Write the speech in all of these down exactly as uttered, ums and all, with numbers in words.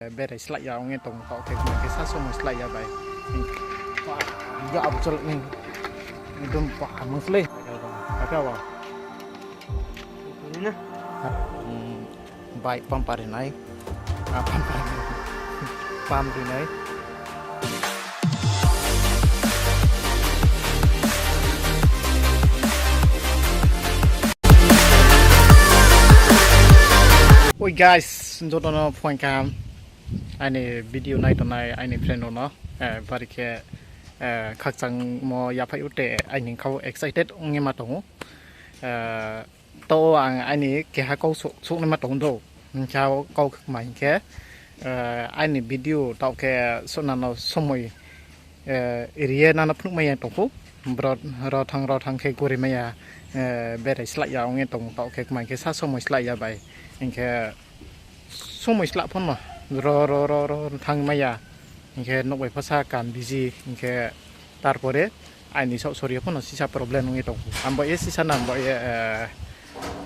Berai slái ya ong ye tong, taoh khe kma khe sa somoi slái ya bai. Ba, ya abo chol ni. Ekdom ba, mung slái. Apa wa. Ini na. Hmm, bike pump rinai. Ah, pump rinai. Pump rinai. Oi guys, joto no phuaing kaham. Aini video nai tongnai aini friend rao no, eh, bari khe, eh, khakchangmo yaphai ou te aini kha wo excited ong ye ma tong ou. Eh, taoh ang aini keha kau souh-, souhnaima tong do. Hing khe kau kma hing khe, eh, aini video taoh khe souhna no somoi, eh, ri ye nano phnuhmai ya tong khou. Bro, ro thanng, ro thanng khe gori mai ya, eh, berai slái ya ong ye tong, taoh khe kma hing khe sa somoi slái ya bai. Hing khe somoi slái pho no, ro, ro, ro, ro thanng mai ya. Hing khe nouh bai pho sa kam busy, hing khe tarpore aini saoh sorio pho no sisa problem ong ye tong khou. Ang bo ye sisa nang bo ye, eh,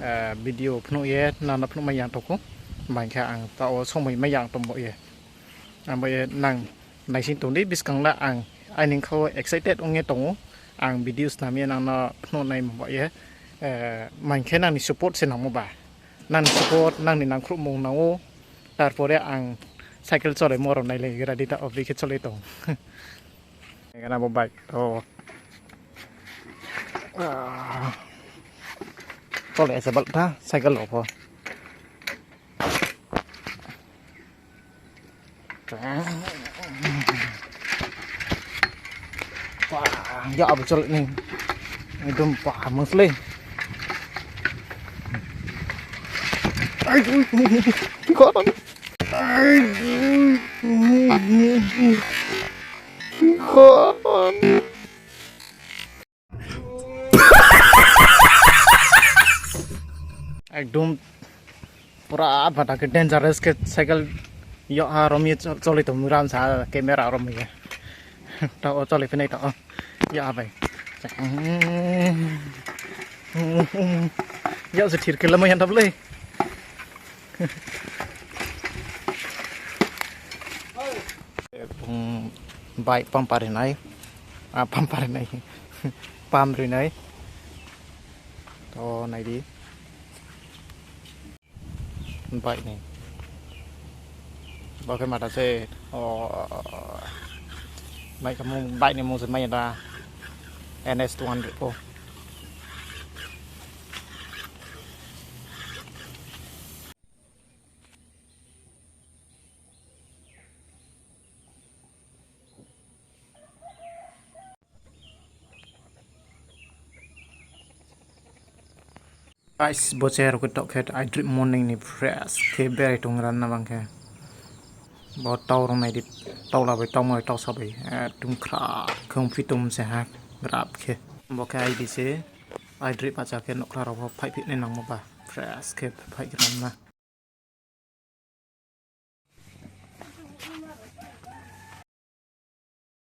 eh, video phnuh ye, nano phnuhmai ya tong khou. Hing khe ang taoh wo somoi mai ya tong bo ye. Ang bo ye nang naising tong di, buskang la ang aini kha wo excited ong ye tong ou. Ang video snam ye nang no phnuh nai bo ye. Eh, hing khe nang ni support se nangmo ba. Nang ni support, nang ni nangkhruhmung nang ou. Tarpore ang cycle cholaimo rao nailai gra di, taoh bri khe cholai tong. Gana bo bike to. Ah. Cholai se bal tha cycle rao pho. Ya abo chol ni. Ekdom pa mung slái. Ai, ui, ui, ui, ui. Khon. Ai, ui, ui, ui, ui. Khon. Ekdom pura bada khe dangerous khe cycle yag ha rom ye chol-, cholai tong ram sa camera rom ye. Taoh wo cholai phinai taoh wo. Yag ha bai. Yag se thir khe lamai ya tha ble. Bike pump rinai. Ah, pump rinai. Pump rinai. To nai di. Bike ni. Bo khe mata se, o, bike mung, bike ni mung se mai da N S two hundred pho. Guys, bo chair khe taoh khe I drip morning ni fresh khe berai tong ran na bang khe. Bo tau rung nai di, tau la bai, tau moi, tau sa bai. Ekdom khra, khong phi tong se ha, grap khe. Bo khe I di se, I drip acha khe nouhkhla rao pho phaih phi nai nangmo ba. Fresh khe phaih khe nang na.